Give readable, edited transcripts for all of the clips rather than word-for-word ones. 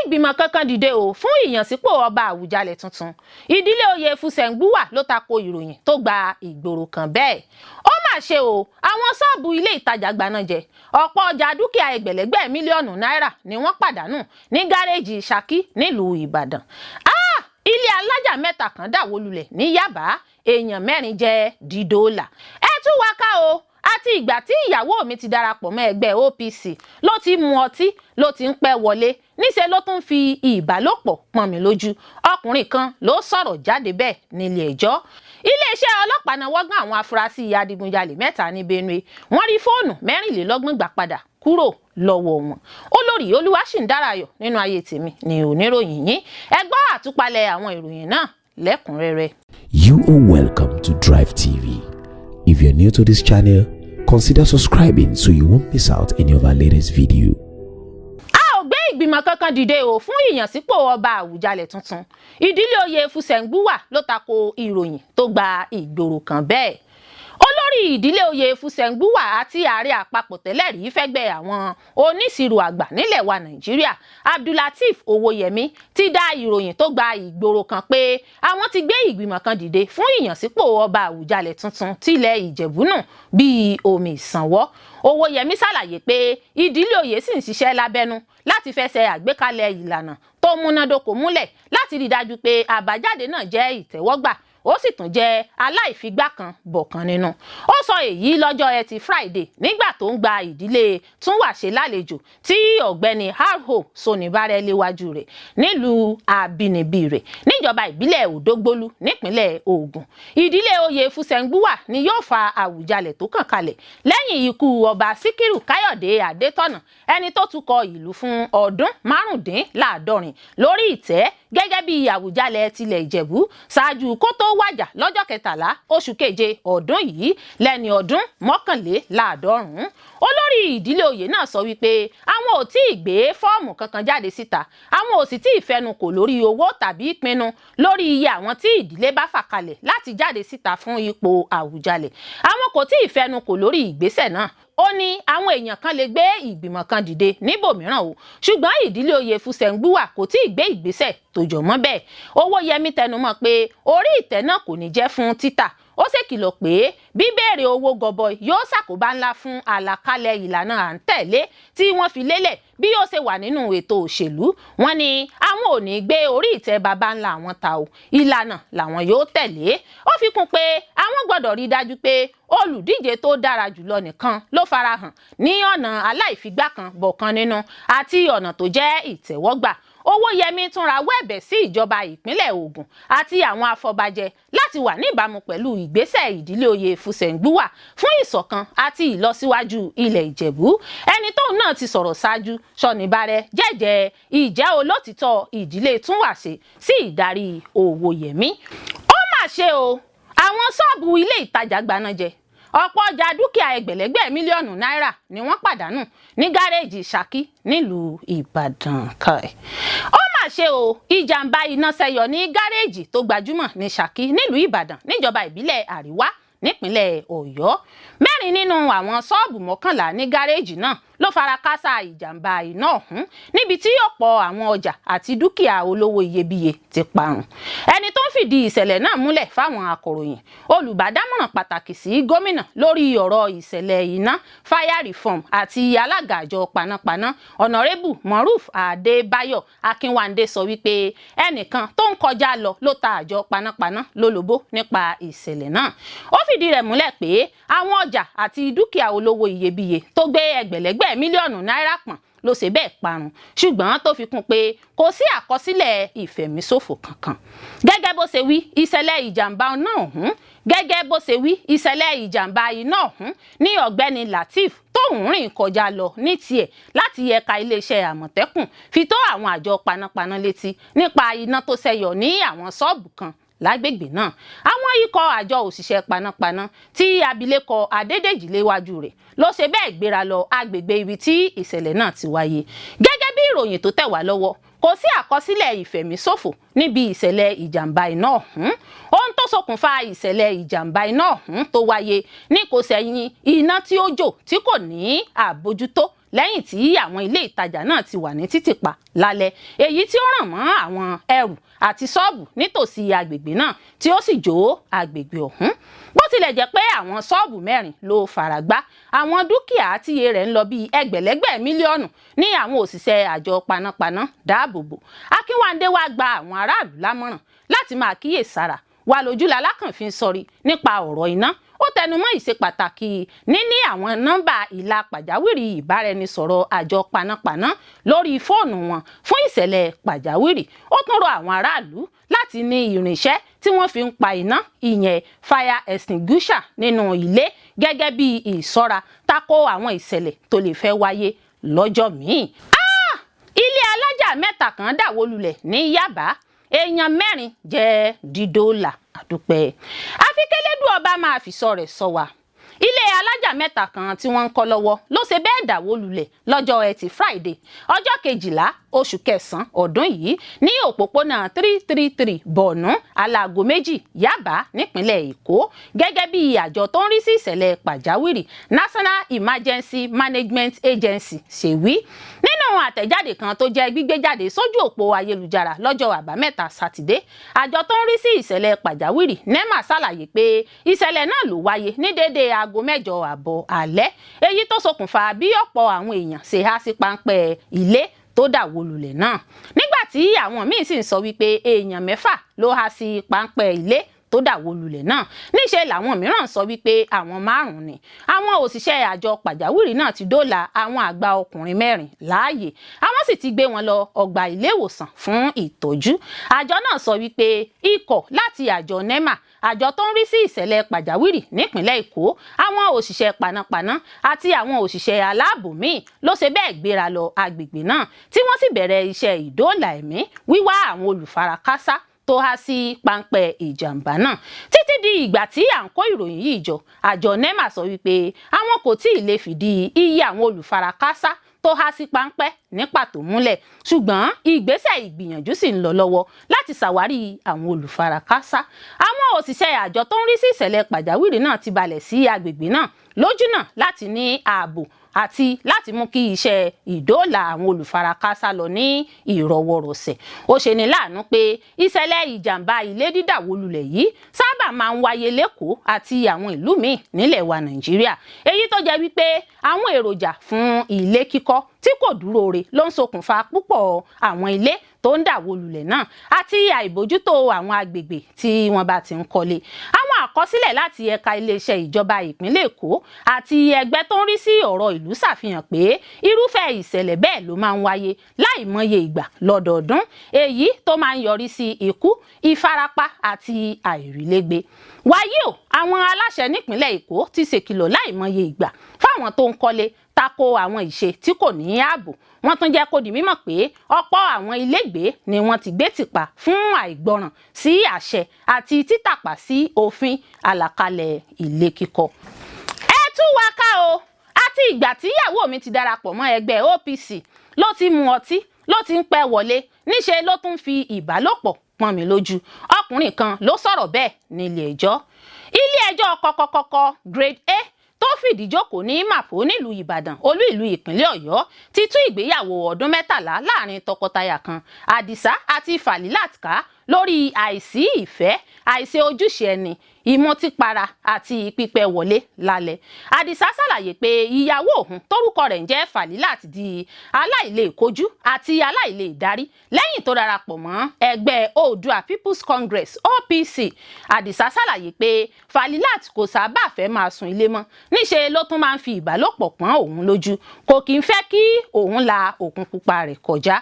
Ìgbìmọ̀ kankan dìde o fún ìyànsípò ọba Àwùjalẹ̀ tuntun. Ìdílé oyè Fùsẹ̀ǹgbùwà ló tako ìròyìn tó gba ìgboro kan bẹ́ẹ̀. Ó mà ṣe o, àwọn ṣọ́ọ̀bù ilé ìtajà gbaná jẹ, ọ̀pọ̀ ọjà dúkìá ẹgbẹ̀lẹ́gbẹ̀ mílíọ̀nù náírà ni wọ́n pàdánù ní gáréèjì Ṣakí nílùú Ìbàdàn. Ah! Ilé alájà mẹ́ta kan dàwó lulẹ̀ ní Yábà, èèyàn mẹ́rin jẹ́ dídóòlà. Ẹ tún wá ká o, àti ìgbà tí ìyàwó mi ti darapọ̀ mọ́ ẹgbẹ́ OPC ló ti mu ọtí, ló ti ń pẹ́ wọlé, níṣẹ́ ló tún fi ìbálòpọ̀ pọ́n mi lójú. Ọkùnrin kan ló sọ̀rọ̀ jáde bẹ́ẹ̀ nílé ẹjọ́. Iléeṣẹ́ ọlọ́pàá náwó gán àwọn afurasí adigunjalè mẹ́ta ní Benue, wọ́n rí fóònù 24 gbà padà kúrò lọ́wọ́ wọn. Olórí Olúwaṣìǹdárayọ̀ nínú ayé tèmi ni oníròyìn yín. Ẹ gbọ́ àtúpalẹ̀ àwọn ìròyìn náà lẹ́kùnrẹ́rẹ́. You are welcome to Drive TV. If you're new to this channel, consider subscribing so you won't miss out any of our latest video. A ò gbé ìgbìmọ̀ kankan dìde o fún ìyànsípò ọba Àwùjalẹ̀ tuntun. Ìdílé oyè Fùsẹ̀ǹgbùwà ló tako ìròyìn tó gba ìgboro kan bẹ́ẹ̀. Olórí ìdílé oyè Fùsẹ̀ǹgbùwà àti ààrẹ àpapọ̀ tẹ́lẹ̀ rí fẹ́gbẹ́ àwọn oníṣirò àgbà nílẹ̀ wa Nàìjíríà, Abdulateef Owóyẹmí, ti dá ìròyìn tó gba ìgboro kan pé àwọn ti gbé ìgbìmọ̀ kan dìde fún ìyànsípò ọba Àwùjalẹ̀ tuntun tilẹ̀ Ìjẹ̀bú nù bíi omi ìsànwọ́. Owóyẹmí ṣàlàyé pé ìdílé oyè sì ń ṣiṣẹ́ lábẹ́nú láti fẹsẹ̀ àgbékalẹ̀ ìlànà tó múnádóko múlẹ̀ láti rí i dájú pé àbájáde náà jẹ́ ìtẹ́wọ́gbà, ó sì tún jẹ́ aláìfigbá kan bọ̀kan nínú. Ó sọ èyí lọ́jọ́ Ẹtì Friday nígbà tó ń gba ìdílé Túnwàṣe lálejò tí ọ̀gbẹ́ni R.O. Sonibare léwájú rẹ̀ nílùú àbínibí rẹ̀ níjọba ìbílẹ̀ Òdógbólú nípínlẹ̀ Ògùn. Ìdílé oyè Fùsẹ̀ǹgbùwà ni yóò fa Àwùjalẹ̀ tó kàn kalẹ̀ lẹ́yìn ikú ọba Síkírù Káyọ̀dé Adétọ̀nà, ẹni tó tukọ̀ ìlú fún ọdún 75 lórí ìtẹ́ gẹ́gẹ́ bí Àwùjalẹ̀ tilẹ̀ Ìjẹ̀bú ṣáájú kó tó wàjà lọ́jọ́ 13 oṣù keje ọdún yìí lẹ́ni ọdún 91. Olórí ìdílé oyè náà sọ wípé àwọn ò tí ì gbé fọ́ọ̀mù kankan jáde síta, àwọn ò sì tí ì fẹnu kò lórí owó tàbí pinnu lórí iye àwọn tí ìdílé bá fà kalẹ̀ láti jáde síta fún ipò Àwùjalẹ̀. Àwọn kò tí ì fẹnu kò lórí ìgbésẹ̀ náà. Ó ní àwọn èèyàn kan lè gbé ìgbìmọ̀ kan dìde níbòmíràn o, ṣùgbọ́n ìdílé oyè Fùsẹ̀ǹgbùwà kò tí ì gbé ìgbésẹ̀ tó jọ mọ́ bẹ́ẹ̀. Owóyẹmí tẹnumọ́ pé orí ìtẹ́ náà kò ní jẹ́ fún títà. Ó ṣèkìlọ̀ pé bíbéèrè owó gọbọi yóò ṣàkóbá ńlá fún àlàkalẹ̀ ìlànà à ń tẹ̀lé tí wọ́n fi lélẹ̀ bí yóò ṣe wà nínú ètò òṣèlú. Wọ́n ní àwọn ò ní gbé orí ìtẹ́ baba ńlá àwọn ta o, ìlànà làwọn yóò tẹ̀lé. Ó fi kún pé àwọn gbọ́dọ̀ rí dájú pé olùdíje tó dára jùlọ nìkan ló farahàn ní ọ̀nà aláìfigbá kan bọ̀kan nínú àti ọ̀nà tó jẹ́ ìtẹ́wọ́gbà. Owóyẹmí tún rawọ́ ẹ̀bẹ̀ sí ìjọba ìpínlẹ̀ Ògùn àti àwọn afọbajẹ láti wà níbàámu pẹ̀lú ìgbésẹ̀ ìdílé oyè Fùsẹ̀ǹgbùwà fún ìṣọ̀kan àti ìlọsíwájú ilẹ̀ Ìjẹ̀bú. Ẹni tóun náà ti sọ̀rọ̀ ṣáájú, Ṣọ̀nìbàrẹ̀, jẹ́jẹ́ ìjẹ́ olótìtọ́ ìdílé Túnwàṣe sí ìdarí Owóyẹmí. Ó mà ṣe o, àwọn ṣọ́ọ̀bù ilé ìtajà gbaná jẹ, ọ̀pọ̀ ọjà dúkìá ẹgbẹ̀lẹ́gbẹ̀ mílíọ̀nù náírà ni wọ́n pàdánù ní gáréèjì Ṣakí nílùú Ìbàdàn. Kai, ó mà ṣe o, ìjàmbá iná ṣẹyọ ní gáréèjì tó gbajúmọ̀ ní Ṣakí nílùú Ìbàdàn níjọba ìbílẹ̀ Àríwá nípínlẹ̀ Ọ̀yọ́. Mẹ́rin nínú àwọn ṣọ́ọ̀bù 11 ní gáréèjì náà ló fara káásá ìjàmbá iná ọ̀hún, níbi tí ọ̀pọ̀ àwọn ọjà àti dúkìá olówó iyebíye ti parun. Ẹni tó ń fìdí ìṣẹ̀lẹ̀ náà múlẹ̀ fáwọn akọ̀ròyìn, olùbádámọ̀ràn pàtàkì sí gómìnà lórí ọ̀rọ̀ ìṣẹ̀lẹ̀ iná, fire reform, àti alága àjọ panápaná, Ọ̀nàrẹ́bù Moruf Adébáyọ̀ Akínwándé, sọ wípé ẹnìkan tó ń kọjá lọ ló ta àjọ panápaná lólobó nípa ìṣẹ̀lẹ̀ náà. Ó fìdí rẹ̀ múlẹ̀ pé àwọn ọjà àti dúkìá olówó iyebíye tó gbé ẹgbẹ̀lẹ́gbẹ̀ mílíọ̀nù náírà pọ̀n ló ṣe bẹ́ẹ̀ parun, ṣùgbọ́n tó fi kún pé kò sí àkọsílẹ̀ ìfẹ̀míṣòfò kankan. Gẹ́gẹ́ bó ṣe wí, ìṣẹ̀lẹ̀ ìjàmbá iná ọ̀hún ní ọ̀gbẹ́ni Lateef tóun rìn kọjá lọ ní tiẹ̀ láti ẹ̀ka iléeṣẹ́ Àmọ̀tẹ́kùn fi tó àwọn àjọ panápaná létí nípa iná tó ṣẹyọ ní àwọn ṣọ́ọ̀bù kan lágbègbè náà. Àwọn ikọ̀ àjọ òṣìṣẹ́ panápaná tí abilékọ Adédèjì léwájú rẹ̀ ló ṣe bẹ́ẹ̀ gbéra lọ agbègbè ibi tí ìṣẹ̀lẹ̀ náà ti wáyé. Gẹ́gẹ́ bí ìròyìn tó tẹ̀ wá lọ́wọ́, kò sí àkọsílẹ̀ ìfẹ̀míṣòfò níbi ìṣẹ̀lẹ̀ ìjàmbá iná ọ̀hún. Ohun tó ṣokùnfà ìṣẹ̀lẹ̀ ìjàmbá iná ọ̀hún tó wáyé ní kò sẹ́yìn iná tí ó jò tí kò ní àbójútó. Lẹ́yìn tí àwọn ilé ìtajà náà ti wà ní títìpa lálẹ́, èyí tí ó ràn mọ́ àwọn ẹrù àti ṣọ́ọ̀bù nítòsí agbègbè náà, tí ó sì jó agbègbè ọ̀hún. Bó tilẹ̀ jẹ́ pé àwọn ṣọ́ọ̀bù mẹ́rin ló faragbá, àwọn dúkìá tíye rẹ̀ ń lọ bíi ẹgbẹ̀lẹ́gbẹ̀ mílíọ̀nù ní àwọn òṣìṣẹ́ àjọ panápaná dáàbòbò. Akínwándé wá gba àwọn aráàlú lámọ̀ràn láti máa kíyè sára wà lójú lalákànfin sọrí nípa ọ̀rọ̀ iná. Ó tẹnumọ́ ìṣe pàtàkì níní àwọn nọ́mbà ìlà pàjáwìrì ìbáraẹnisọ̀rọ̀ àjọ panápaná lórí fóònù wọn fún ìṣẹ̀lẹ̀ pàjáwìrì. Ó tún rọ àwọn aráàlú láti ní irinṣẹ́ tí wọ́n fi ń pa iná, ìyẹn fire extinguisher, nínú ilé gẹ́gẹ́ bí ìṣọ́ra tako àwọn ìṣẹ̀lẹ̀ tó lè fẹ́ wáyé lọ́jọ́ míì. Ilé alájà mẹ́ta kan dàwó lulẹ̀ ní Yaba, èèyàn mẹ́rin jẹ́ dídóòlà. Àdúpẹ́, àfi kélédù ọba máa fìṣọ́ rẹ̀ sọ wá. Ilé alájà mẹ́ta kan tí wọ́n ń kọ́ lọ́wọ́ ló ṣe bẹ́ẹ̀ dàwó lulẹ̀ lọ́jọ́ Ẹtì Friday, ọjọ́ 12 oṣù kẹsàn-án ọdún yìí, ní òpópónà 333 Bọ̀nú, Alágo Méjì, Yaba, nípínlẹ̀ Èkó, gẹ́gẹ́ bí àjọ tó ń rí sí ìṣẹ̀lẹ̀ pàjáwìrì, National Emergency Management Agency, ṣe wí nínú àtẹ̀jáde kan tó jẹ́ gbígbé jáde sójú òpó ayélujára lọ́jọ́ Àbámẹ́ta Sátidé. Àjọ tó ń rí sí ìṣẹ̀lẹ̀ pàjáwìrì, NEMA, ṣàlàyé pé ìṣẹ̀lẹ̀ náà ló wáyé ní déédéé aago 8:30 alẹ́, èyí tó ṣokùnfà bí ọ̀pọ̀ àwọn èèyàn ṣe há sí páńpẹ́ ilé tó dàwó lulẹ̀ náà, nígbà tí àwọn míín sì ń sọ wípé èèyàn mẹ́fà ló há sí páńpẹ́ ilé tó dàwó lulẹ̀ náà, níṣẹ́ làwọn mìíràn sọ wípé àwọn márùn-ún ni. Àwọn òṣìṣẹ́ àjọ pàjáwìrì náà ti dóòlà àwọn àgbà ọkùnrin mẹ́rin láàyè, àwọn sì ti gbé wọn lọ ọgbà iléèwòsàn fún ìtọ́jú. Àjọ náà sọ wípé ikọ̀ láti àjọ NEMA, àjọ tó ń rí sí ìṣẹ̀lẹ̀ pàjáwìrì nípìnlẹ̀ Èkó, àwọn òṣìṣẹ́ panápaná àti àwọn òṣìṣẹ́ aláàbò míì ló ṣe bẹ́ẹ̀ gbéra lọ agbègbè náà, tí wọ́n sì bẹ̀rẹ̀ iṣẹ́ ìdóòlà ẹ̀mí, wíwá àwọn olùfarakásá tó há sí páńpẹ́ ìjàmbá náà. Títí di ìgbà tí à ń kó ìròyìn yìí jọ, àjọ NEMA sọ wípé àwọn kò tí ì lè fìdí iye àwọn olùfarakásá tó há sí páńpẹ́ ní pàtó múlẹ̀, ṣùgbọ́n ìgbésẹ̀ ìgbìyànjú sì ń lọ lọ́wọ́ láti ṣàwárí àwọn olùfarakásá. Àwọn òṣìṣẹ́ àjọ tó ń rí sí ìṣẹ̀lẹ̀ pàjáwìrì náà ti balẹ̀ sí agbègbè náà lójúnà láti ní ààbò àti láti mú kí iṣẹ́ ìdóòlà àwọn olùfarakásá lọ ní ìrọwọ́rọsẹ̀. Ó ṣe ní láàánú pé ìṣẹ̀lẹ̀ ìjàmbá ilé dídàwó lulẹ̀ yìí sábà máa ń wáyé l'Ékòó àti àwọn ìlú míì nílẹ̀ wa Nàìjíríà, èyí tó jẹ́ wípé àwọn èròjà fún ilé kíkọ́ tí kò dúró re ló ń ṣokùnfà púpọ̀ àwọn ilé tó ń dàwó lulẹ̀ náà, àti àìbójútó àwọn agbègbè tí wọ́n bá ti ń kọ́lé. Àwọn àkọsílẹ̀ láti ẹ̀ka iléeṣẹ́ ìjọba ìpínlẹ̀ Èkó àti ẹgbẹ́ tó ń rí sí ọ̀rọ̀ ìlú ṣàfihàn pé irúfẹ́ ìṣẹ̀lẹ̀ bẹ́ẹ̀ ló máa ń wáyé láìmọye ìgbà lọ́dọọdún, èyí tó máa ń yọrí sí ikú, ìfarapa àti àìrílégbé. Wàyí o, àwọn aláṣẹ nípìnlẹ̀ Èkó ti ṣèkìlọ̀ láìmọye ìgbà fáwọn tó ń kọ́lé tako àwọn ìṣe tí kò ní ààbò. Wọ́n tún jẹ́ kó di mímọ̀ pé ọ̀pọ̀ àwọn ilégbèé ni wọ́n ti gbé tìpa fún àìgbọràn sí àṣẹ àti títàpá sí òfin àlàkalẹ̀ ilé kíkọ́. Ẹ tú wa ká o! Àti ìgbà tí ìyàwó mi ti darapọ̀ mọ́ ẹgbẹ́ OPC ló ti mu ọtí, ló ti ń pẹ́ wọlé, níṣe ló tún fi ìbálòpọ̀ pọ́n mi lójú. Ọkùnrin kan ló sọ̀rọ̀ bẹ́ẹ̀ nílé ẹjọ́. Ilé ẹjọ́ kọ́kọ́kọ́kọ́ Grade A tó fìdí jókòó ní Mapo nílùú Ìbàdàn, olú ìlú ìpínlẹ̀ Ọ̀yọ́, ti tú ìgbéyàwó ọdún 13 láàrin tọkọtaya kan, Àdìsá àti Falilat, ká lórí àìsí ìfẹ́, àìṣe ojúṣe ẹni, ìmọtípara àti pípẹ́ wọlé lálẹ́. Àdìsá ṣàlàyé pé ìyàwó òun tórúkọ rẹ̀ ń jẹ́ Falilat di aláìlèkojú àti aláìlèdarí lẹ́yìn tó darapọ̀ mọ́ ẹgbẹ́ Oòduà People's Congress, OPC. Àdìsá ṣàlàyé pé Falilat kò sábà fẹ́ máa sùn ilé mọ́, níṣe ló tún máa ń fi ìbálòpọ̀ pọ́n òun lójú, kò kì í fẹ́ kí òun la òkun pupa rẹ̀ kọjá.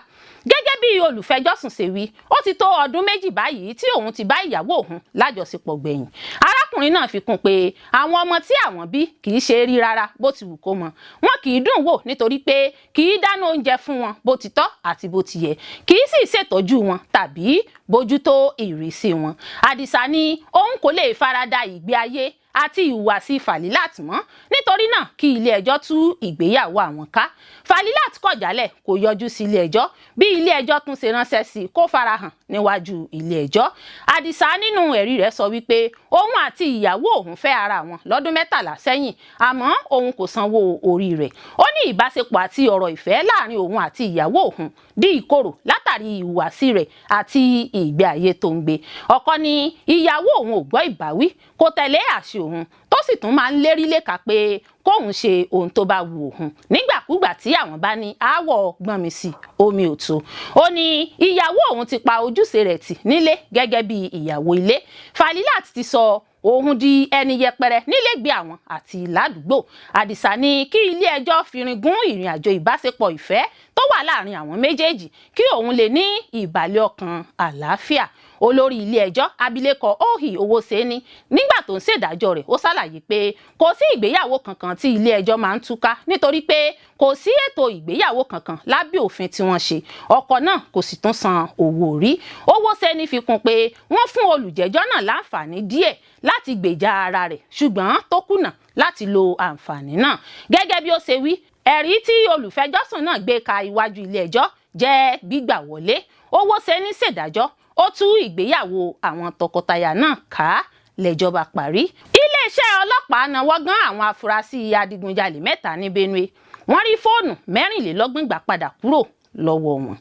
Gẹ́gẹ́ bí olùfẹjọ́sùn ṣe wí, ó ti tó ọdún 2 báyìí tí òun ti bá ìyàwó òun lájọṣepọ̀ gbẹ̀yìn. Arákùnrin náà fi kún pé àwọn ọmọ tí àwọn bí kì í ṣe rí rárá bó ti wù kó mọ, wọn kì í dùn wò nítorí pé kì í dáná oúnjẹ fún wọn bó ti tọ́ àti bó ti yẹ, kì í sì ṣètọ́jú wọn tàbí bójútó ìrísí wọn. Àdìsá ní òun kò lè farada ìgbé ayé àti ìhùwàsí Falilat mọ́, nítorí náà kí ilé ẹjọ́ tú ìgbéyàwó àwọn ká. Falilat kọ̀ jálẹ̀, kò yọjú sí ilé ẹjọ́ bí ilé ẹjọ́ tún ṣe ránṣẹ́ sí kó farahàn. Níwájú ilé-ẹjọ́, Àdìsá nínú ẹ̀rí rẹ̀ sọ wípé òun àti ìyàwó òun fẹ́ ara wọn lọ́dún 13 sẹ́yìn, àmọ́ òun kò sanwó orí rẹ̀. Ó ní ìbáṣepọ̀ àti ọ̀rọ̀ ìfẹ́ láàrin òun àti ìyàwó òun di ìkorò látàrí ìhùwàsí rẹ̀ àti ìgbé ayé tó ń gbé. Ọkọ ní ìyàwó òun ò gbọ́ ìbáwí, kò tẹ̀lé àṣẹ òun, tó sì tún máa ń lérí léka pé kóun ṣe ohun tó bá wù òun nígbàkúgbà tí àwọn bá ní aáwọ̀ gbọ́nmi sí omi ò tó. Ó ní ìyàwó òun ti pa ojúṣe rẹ̀ tì nílé gẹ́gẹ́ bí ìyàwó ilé. Falilat ti sọ òun di ẹni yẹpẹrẹ nílégbé àwọn àti ládùúgbò. Àdìsá ní kí ilé ẹjọ́ firin gún ìrìn àjò ìbáṣepọ̀ ìfẹ́ tó wà láàrin àwọn méjèèjì, kí òun lè ní ìbàlẹ̀ ọkàn àlàáfíà. Olórí ilé ẹjọ́, abilékọ Ohi Owóṣeni, nígbà tó ń ṣèdájọ́ rẹ̀, ó ṣàlàyé pé kò sí ìgbéyàwó kankan tí ilé ẹjọ́ máa ń túká, nítorí pé kò sí ètò ìgbéyàwó kankan lábẹ́ òfin tí wọ́n ṣe. Ọkọ náà kò sì tún san owó orí. Owóṣeni fi kún pé wọ́n fún olùjẹ́jọ́ náà láǹfààní díẹ̀ láti gbèjà ara rẹ̀, ṣùgbọ́n tó kùnà láti lo àǹfààní náà. Gẹ́gẹ́ bí ó ṣe wí, ẹ̀rí tí olùfẹjọ́sùn náà gbé ka iwájú ilé ẹjọ́ jẹ́ gbígbà wọlé. Owóṣeni ṣèdájọ́, ó tú ìgbéyàwó àwọn tọkọtaya náà ká, lẹ́jọ́ parí. Iléeṣẹ́ ọlọ́pàá nawọ́ gán àwọn afurasí adigunjalè mẹ́ta ní Benue. Wọ́n rí fóònù 24 gbà padà kúrò lọ́wọ́ wọn.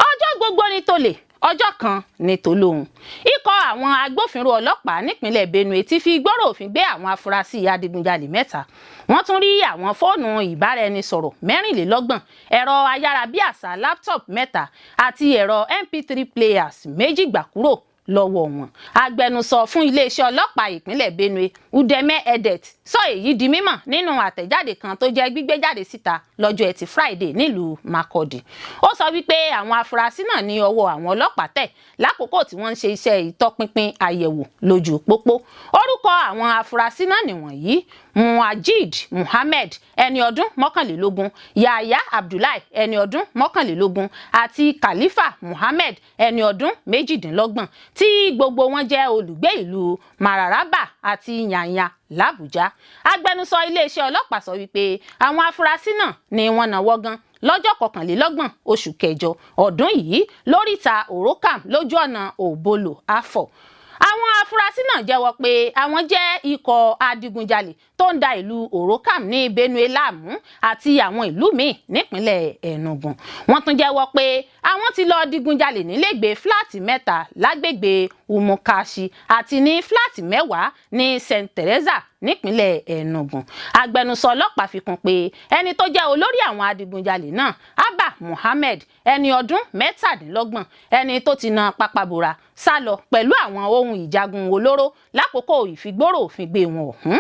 Ọjọ́ gbogbo ní tolè, ọjọ́ kan ní tolóhun. Ikọ̀ àwọn agbófinró ọlọ́pàá nípínlẹ̀ Benue ti fi gbọ́rọ̀ òfin gbé àwọn afurasí adigunjalè mẹ́ta. Wọ́n tún rí àwọn fóònù ìbáraẹnisọ̀rọ̀ 24, ẹ̀rọ ayárabíàṣá laptop mẹ́ta àti ẹ̀rọ MP3 players méjì gbà kúrò lọ́wọ́ wọn. Agbẹnusọ fún iléeṣẹ́ ọlọ́pàá ìpínlẹ̀ Benue, Udeme Edet, sọ èyí di mímọ̀ nínú àtẹ̀jáde kan tó jẹ́ gbígbé jáde síta lọ́jọ́ Ẹtì Friday nílùú Makurdi. Ó sọ wípé àwọn afurasí náà ní ọwọ́ àwọn ọlọ́pàá tẹ̀ lákòókò tí wọ́n ń ṣe iṣẹ́ ìtọpinpin àyẹ̀wò lójú pópó. Orúkọ àwọn afurasí náà nìwọ̀nyí: Muajid Muhammed, ẹni ọdún 21, Yahya Abdullahi, ẹni ọdún 21, àti Khalifa Muhammed, ẹni ọdún 28, tí gbogbo wọn jẹ́ olùgbé ìlú Mararaba àti Yanya làbújá. Agbẹnusọ iléeṣẹ́ ọlọ́pàá sọ wípé àwọn afurasí náà ni wọ́n nawọ́ gan lọ́jọ́ 21 oṣù kẹjọ ọdún yìí lóríta Orokam, lójú ọ̀nà Òbólò Afọ̀. Àwọn afurasí náà jẹ́wọ́ pé àwọn jẹ́ ikọ̀ adigunjalè tó ń da ìlú Orokam ní Benue láàmú àti àwọn ìlú míì nípínlẹ̀ Enugu. Wọ́n tún jẹ́wọ́ pé àwọn ti lọ digunjalè nílégbèé fúláàtì mẹ́ta lágbègbè Umukashi àti ní fúláàtì 10 ní St Teresa nípínlẹ̀ Enugu. Agbẹnusọ ọlọ́pàá fi kún pé ẹni tó jẹ́ olórí àwọn adigunjalè náà, Abba Muhammed, ẹni ọdún 27, ẹni tó ti na pápábora sá lọ pẹ̀lú àwọn ohun ìjagun olóró lákòókò ìfigbórò òfin gbé wọn ọ̀hún.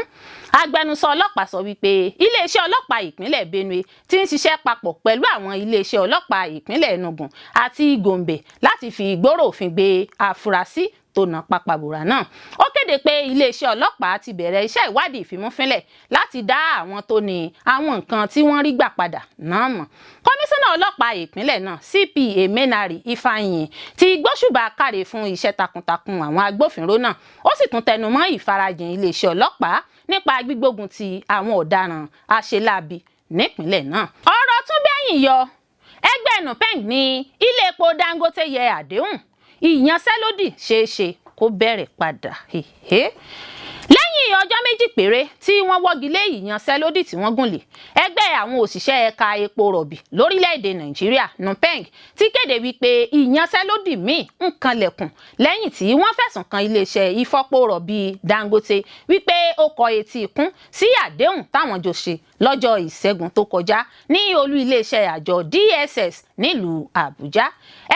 Agbẹnusọ ọlọ́pàá sọ wípé iléeṣẹ́ ọlọ́pàá ìpínlẹ̀ Benue ti ń ṣiṣẹ́ papọ̀ pẹ̀lú àwọn iléeṣẹ́ ọlọ́pàá ìpínlẹ̀ Enugu àti Gombe láti fi ìgbórò òfin gbé afurasí tó na pápábora náà. Ó kéde pé iléeṣẹ́ ọlọ́pàá ti bẹ̀rẹ̀ iṣẹ́ ìwádìí ìfimúfínlẹ̀ láti dá àwọn tó ní àwọn nǹkan tí wọ́n rí gbà padà náà mọ̀. Kọmíṣánná ọlọ́pàá ìpínlẹ̀ náà, CP Emenari Ifeanyi, ti gbóṣùbà káre fún iṣẹ́ takuntakun àwọn agbófinró náà. Ó sì tún tẹnumọ́ ìfarajìn iléeṣẹ́ ọlọ́pàá nípa gbígbógun ti àwọn ọ̀daràn aṣeláabi nípínlẹ̀ náà. Ọ̀rọ̀ tún bẹ́yìn yọ. Ẹgbẹ́ NUPENG ní ilé epo Dangote yẹ àdéhùn, ìyanṣẹ́lódì ṣeé ṣe kó bẹ̀rẹ̀ padà. Lẹ́yìn ọjọ́ 2 péré tí wọ́n wọ́gi lé ìyanṣẹ́lódì tí wọ́n gùn lé, ẹgbẹ́ àwọn òṣìṣẹ́ ẹ̀ka epo rọ̀bì lórílẹ̀‐èdè Nàìjíríà, NUPENG, ti kéde wípé ìyanṣẹ́lódì míì ń kanlẹ̀kùn, lẹ́yìn tí wọ́n fẹ̀sùn kan iléeṣẹ́ ìfọpo rọ̀bì Dangote wípé ó kọ etí ikún sí àdéhùn táwọn jọ ṣe lọ́jọ́ Ìṣẹ́gun tó kọjá ní olú iléeṣẹ́ àjọ DSS nílùú Àbújá.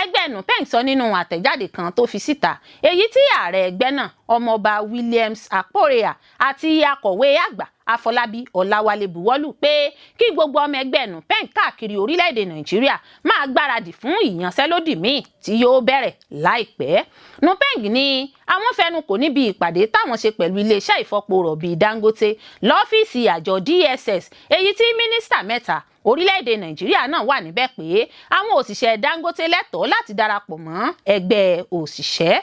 Ẹgbẹ́ NUPENG sọ nínú àtẹ̀jáde kan tó fi síta, èyí tí ààrẹ ẹgbẹ́ náà, Ọmọọba Williams Akporeha, àti akọ̀wé àgbà Afọlábí Ọláwálé buwọ́lù, pé kí gbogbo ọmọ ẹgbẹ́ NUPENG káàkiri orílẹ̀-èdè Nàìjíríà máa gbáradì fún ìyanṣẹ́lódì míì tí yóò bẹ̀rẹ̀ láìpẹ́. NUPENG ní àwọn fẹnu kò níbi ìpàdé táwọn ṣe pẹ̀lú iléeṣẹ́ ìfọpo rọ̀bì Dangote lọ́fíìsì àjọ DSS, èyí tí mínísítà mẹ́ta orílẹ̀-èdè Nàìjíríà náà wà níbẹ̀, pé àwọn òṣìṣẹ́ Dangote lẹ́tọ̀ọ́ láti darapọ̀ mọ́ ẹgbẹ́ òṣìṣẹ́.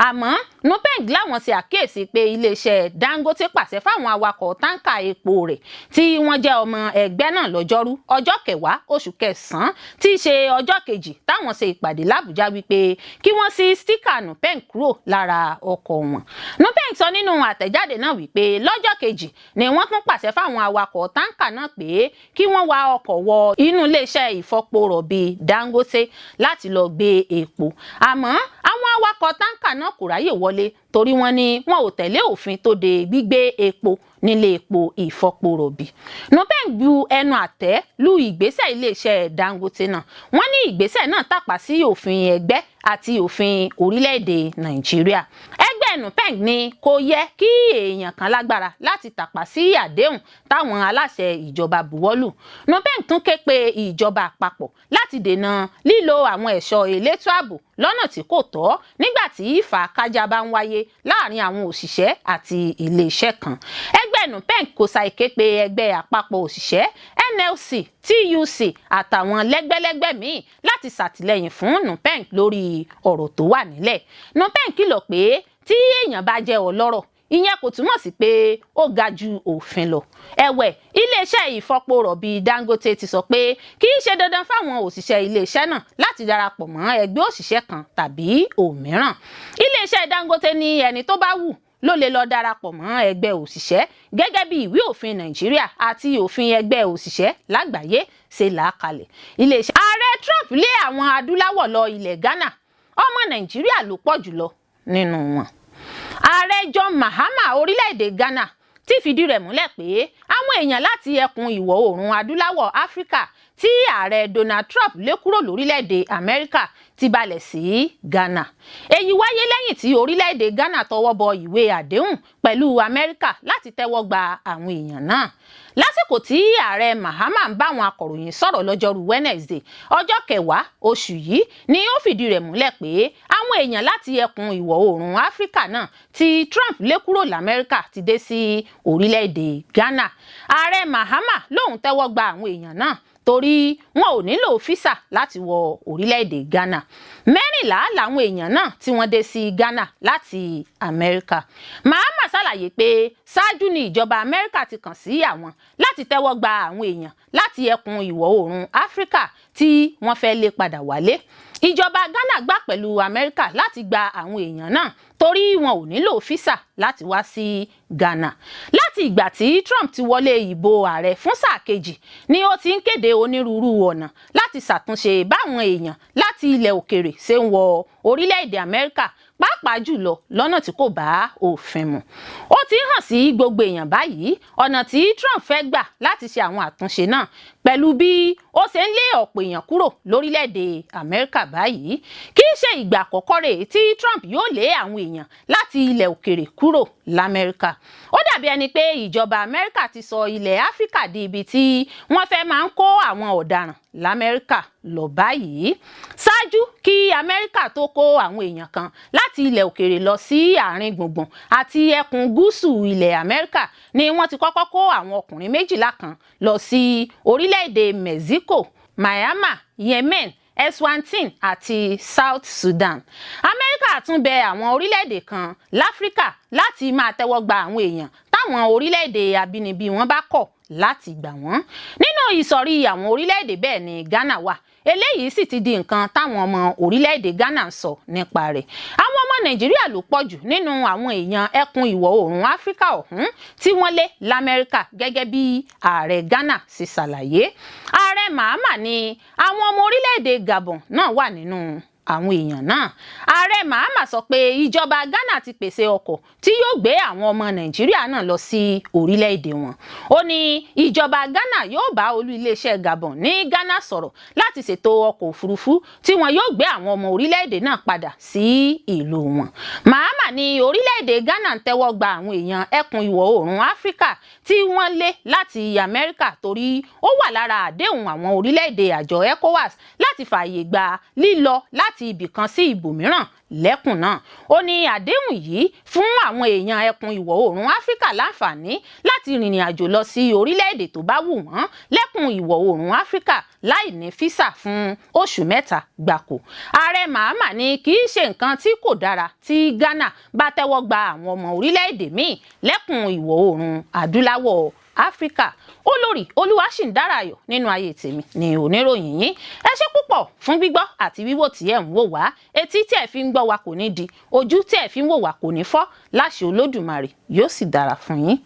Àmọ́ NUPENG láwọn ṣe àkíyèsí pé iléeṣẹ́ Dangote pàṣẹ fáwọn awakọ̀ táǹkà táǹkà epo rẹ̀ tí wọ́n jẹ́ ọmọ ẹgbẹ́ náà lọ́jọ́rú ọjọ́ 10 oṣù kẹsàn-án, tí í ṣe ọjọ́ kejì táwọn ṣe ìpàdé l'Àbújá, wípé kí wọ́n sí sticker NUPENG kúrò lára ọkọ̀ wọn. NUPENG sọ nínú àtẹ̀jáde náà wípé lọ́jọ́ kejì ni wọ́n tún pàṣẹ fáwọn awakọ̀ táǹkà náà pé kí wọ́n wa ọkọ̀ wọ inú iléeṣẹ́ ìfọpo rọ̀bì Dangote láti lọ gbé epo, àmọ́ àwọn awakọ̀ táǹkà náà kò ráyè wọlé torí wọ́n ní wọn ò tẹ̀lé òfin tó de gbígbé epo nílé epo ìfọpo rọ̀bì. NUPENG bu ẹnu àtẹ́ lu ìgbésẹ̀ iléeṣẹ́ Dangote náà. Wọ́n ní ìgbésẹ̀ náà tàpá sí òfin ẹgbẹ́ àti òfin orílẹ̀-èdè Nàìjíríà. Ẹgbẹ́ NUPENG ní kò yẹ kí èèyàn kan lágbára láti tàpá sí àdéhùn táwọn aláṣẹ ìjọba buwọ́lù. NUPENG tún ké pe ìjọba àpapọ̀ láti dènà lílo àwọn ẹ̀ṣọ́ elétò ààbò lọ́nà tí kò tọ́ nígbà tí ìfàkájà bá ń wáyé láàrin àwọn òṣìṣẹ́ àti iléeṣẹ́ kan. Ẹgbẹ́ NUPENG kò ṣàì ké pe ẹgbẹ́ àpapọ̀ òṣìṣẹ́, NLC, TUC àtàwọn lẹ́gbẹ́lẹ́gbẹ́ míì láti ṣàtìlẹ́yìn fún NUPENG lórí ọ̀rọ̀ tó wà nílẹ̀. NUPENG kìlọ̀ pé tí èèyàn bá jẹ́ ọlọ́rọ̀, ìyẹn kò túmọ̀ sí pé ó ga ju òfin lọ. Ẹ̀wẹ̀, iléeṣẹ́ ìfọpo rọ̀bì Dangote ti sọ pé kì í ṣe dandan fáwọn òṣìṣẹ́ iléeṣẹ́ náà láti darapọ̀ mọ́ ẹgbẹ́ òṣìṣẹ́ kan tàbí òmíràn. Iléeṣẹ́ Dangote ní ẹni tó bá wù ló lè lọ darapọ̀ mọ́ ẹgbẹ́ òṣìṣẹ́ gẹ́gẹ́ bí ìwé òfin Nàìjíríà àti òfin ẹgbẹ́ òṣìṣẹ́ lágbàáyé ṣe là á kalẹ̀. Iléeṣẹ́ ààrẹ Trump lé àwọn adúláwọ̀ lọ ilẹ̀ Ghana, ọmọ Nàìjíríà ló pọ̀ jùlọ nínú wọn. Ààrẹ John Mahama orílẹ̀-èdè Ghana ti fìdí rẹ̀ múlẹ̀ pé àwọn èèyàn láti ẹkùn ìwọ̀ oòrùn adúláwọ̀ Áfíríkà tí ààrẹ Donald Trump lé kúrò lórílẹ̀-èdè Amẹ́ríkà ti balẹ̀ sí Ghana. Èyí wáyé lẹ́yìn tí orílẹ̀-èdè Ghana tọwọ́ bọ ìwé àdéhùn pẹ̀lú Amẹ́ríkà láti tẹ́wọ́ gba àwọn èèyàn náà. Lásìkò tí ààrẹ Mahama ń bá àwọn akọ̀ròyìn sọ̀rọ̀ lọ́jọ́rú Wednesday ọjọ́ 10 oṣù yìí ni ó fìdí rẹ̀ múlẹ̀ pé àwọn èèyàn láti ẹkùn ìwọ̀ oòrùn Áfíríkà náà tí Trump lé kúrò lamẹ́ríkà ti dé sí orílẹ̀-èdè Ghana. Ààrẹ Mahama lòun tẹ́wọ́ gba àwọn èèyàn náà torí wọn ò nílò físà láti wọ orílẹ̀-èdè Ghana. 14 làwọn èèyàn náà tí wọ́n dé sí Ghana láti Amẹ́ríkà. Mahama ṣàlàyé pé ṣáájú ni ìjọba Amẹ́ríkà ti kàn sí àwọn láti tẹ́wọ́ gba àwọn èèyàn láti ẹkùn ìwọ̀ oòrùn Áfíríkà tí wọ́n fẹ́ lé padà wálé. Ìjọba Ghana gbà pẹ̀lú Amẹ́ríkà láti gba àwọn èèyàn náà torí wọn ò nílò físà láti wá sí Ghana. Láti ìgbà tí Trump ti wọlé ìbò ààrẹ fún sáà kejì ni ó ti ń kéde onírúurú ọ̀nà láti ṣàtúnṣe báwọn èèyàn láti ilẹ̀ òkèrè ṣe ń wọ orílẹ̀-èdè Amẹ́ríkà, pàápàá jùlọ lọ́nà tí kò bá òfin mu. Ó ti ń hàn sí gbogbo èèyàn báyìí ọ̀nà tí Trump fẹ́ gbà láti ṣe àwọn àtúnṣe náà pẹ̀lú bí ó ṣe ń lé ọ̀pọ̀ èèyàn kúrò lórílẹ̀-èdè Amẹ́ríkà báyìí. Kì í ṣe ìgbà àkọ́kọ́ rèé tí Trump yóò lé àwọn èèyàn láti ilẹ̀ òkèrè kúrò lamẹ́ríkà. Ó dàbí ẹni pé ìjọba Amẹ́ríkà ti sọ ilẹ̀ Áfíríkà di ibi tí wọ́n fẹ́ máa ń kó àwọn ọ̀daràn lamẹ́ríkà lọ báyìí. Ṣáájú kí Amẹ́ríkà tó kó àwọn èèyàn kan láti ilẹ̀ òkèrè lọ sí àárín gbùngbùn àti ẹkùn gúúsù ilẹ̀ Amẹ́ríkà ni wọ́n ti kọ́kọ́ kó àwọn ọkùnrin 12 kan lọ sí orílẹ̀-èdè Mexico, Myanmar, Yemen, Eswatini àti South Sudan. Amẹ́ríkà tún bẹ àwọn orílẹ̀-èdè kan láfíríkà láti máa tẹ́wọ́ gba àwọn èèyàn táwọn orílẹ̀-èdè abínibí wọn bá kọ̀ láti gbà wọ́n. Nínú ìsọ̀rí àwọn orílẹ̀-èdè bẹ́ẹ̀ ni Ghana wà. Eléyìí sì ti di nǹkan táwọn ọmọ orílẹ̀-èdè Ghana ń sọ nípa rẹ̀. Àwọn ọmọ Nàìjíríà ló pọ̀ jù nínú àwọn èèyàn ẹkùn ìwọ̀ oòrùn Áfíríkà ọ̀hún tí wọ́n lé lamẹ́ríkà, gẹ́gẹ́ bí ààrẹ Ghana ṣe ṣàlàyé. Ààrẹ Mahama ní àwọn ọmọ orílẹ̀-èdè Gabon náà wà nínú àwọn èèyàn náà. Ààrẹ Mahama sọ pé ìjọba Ghana ti pèsè ọkọ̀ tí yóò gbé àwọn ọmọ Nàìjíríà náà lọ sí orílẹ̀-èdè wọn. Ó ní ìjọba Ghana yóò bá olú iléeṣẹ́ Gabon ní Ghana sọ̀rọ̀ láti ṣètò ọkọ̀ òfurufú tí wọn yóò gbé àwọn ọmọ orílẹ̀-èdè náà padà sí ìlú wọn. Mahama ní orílẹ̀-èdè Ghana ń tẹ́wọ́ gba àwọn èèyàn ẹkùn ìwọ̀ oòrùn Áfíríkà tí wọ́n lé láti Amẹ́ríkà torí ó wà lára àdéhùn àwọn orílẹ̀-èdè àjọ ECOWAS láti fààyè gba lílọ láti ibì kan sí ibòmíràn lẹ́kùn náà. Ó ní àdéhùn yìí fún àwọn èèyàn ẹkùn ìwọ̀ oòrùn Áfíríkà láǹfààní láti rìnrìn àjò lọ sí orílẹ̀-èdè tó bá wù wọ́n lẹ́kùn ìwọ̀ oòrùn Áfíríkà láì ní físà fún oṣù 3 gbáko. Ààrẹ Mahama ní kì í ṣe nǹkan tí kò dára tí Ghana bá tẹ́wọ́ gba àwọn ọmọ orílẹ̀-èdè míì lẹ́kùn ìwọ̀ oòrùn adúláwọ̀. Áfíríkà. Olórí Olúwaṣìǹdárayọ̀ nínú ayé tèmi ni oníròyìn yín. Ẹ ṣé púpọ̀ fún gbígbọ́ àti wíwò tí ẹ̀ ń wò wá. Etí tí ẹ̀ fi ń gbọ́ wa kò ní di, ojú tí ẹ̀ fi ń wò wá kò ní fọ́ láṣẹ Olódùmarè, yóò sì dára fún yín.